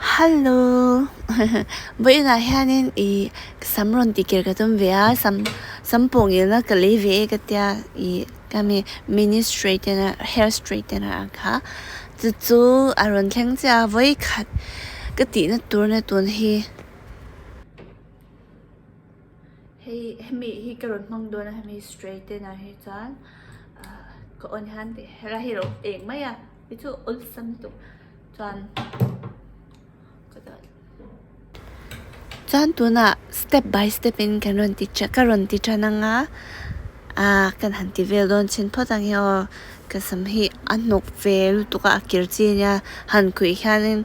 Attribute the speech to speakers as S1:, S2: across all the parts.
S1: Hello vawiinah hianin ih sam rawn ti kir ka tum ve a sam sam pawh ngilna ka lei ve e ka tia ih ka mi mini straightener hair straightener ang kha chu chu a rawn thleng chiah a vawikhat ka tihna tur na tun hi. Hei hemi hi ka rawn hmang dawn a hemi straightener hi chuan ah ka on hian helai hi a lo eng mai a hei chu awlsam lutuk chuan chuan tunah step by step in kan rawn ti ka rawn ti tan ang a ah kan han ti vel dawn chhin phawt ang hi aw ka sam hi a hnawk ve lutuk a a kir chi ania han khuih hianin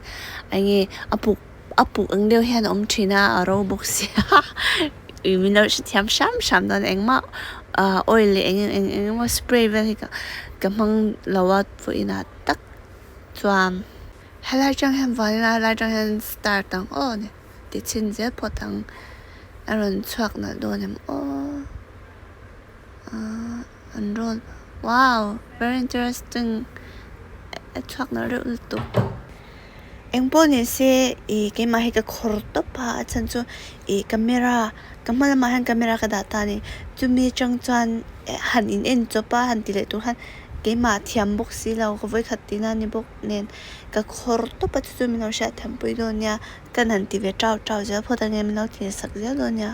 S1: eng nge a puk a puk ang deuh hian a awm thin a a ro bawk sia ih min lo hrethiam hram hram dawn engmah ah oil leh eng eng eng emaw spray vel hi ka hmang lo a vawiinah tak chuan helai atang hian vawiin helai atang hian start ang aw ni ti chhin zel phawt ang a rawn chhuak nalh dawn em aw ah an roll wow very interesting a chhuak nalh reuh lutuk. Eng pawh ni se ih keimah hi ka khawr tawp a a chhan chu ih camera ka hma lamah hian camera ka dah ta a ni chumi atang chuan han in en chawp a han ti leh tur khan keimah thiam bawk si lo ka vawikhat tihna a ni bawk nen ka khawr tawp a chu chu min lo hriat tham pui dawn nia ka han ti ve tau tau zel phawt ania min lo thlir sak zel dawn nia.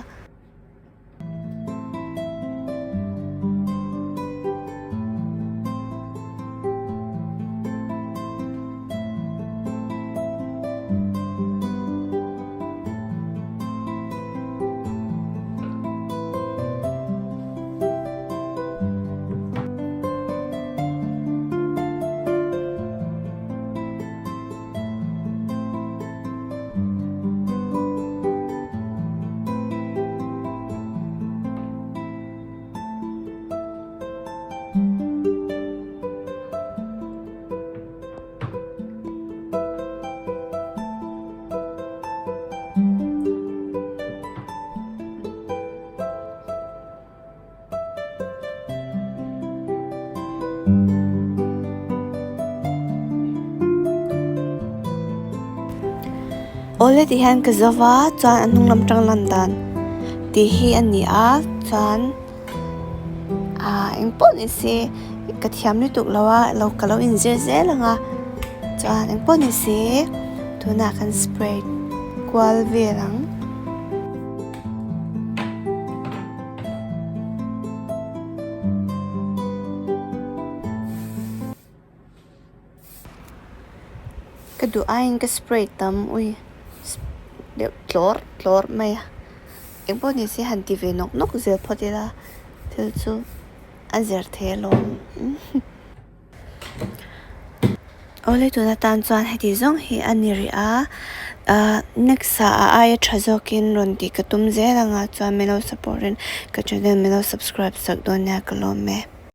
S1: Awle tih hian ka zo va chuan a hnung lam tang lan dan tih hi a ni a chuan ah engpawh ni se ka thiam lutuk lo a lo ka lo inzir zel ang a chuan engpawh ni se tunah kan spray kual vel ang. Ka duh aiin ka spray tam ui deuh tlawr tlawr mai a engpawh ni se han ti ve nawk nawk zel phawt ila thil chu a zir thei alawm. Awle tun atan chuan heti zawng hi a ni rih a ah next ah a aia tha zawkin rawn tih ka tum zel anga chuan min lo support in ka channel min lo subscribe sak dawn nia ka lawm e.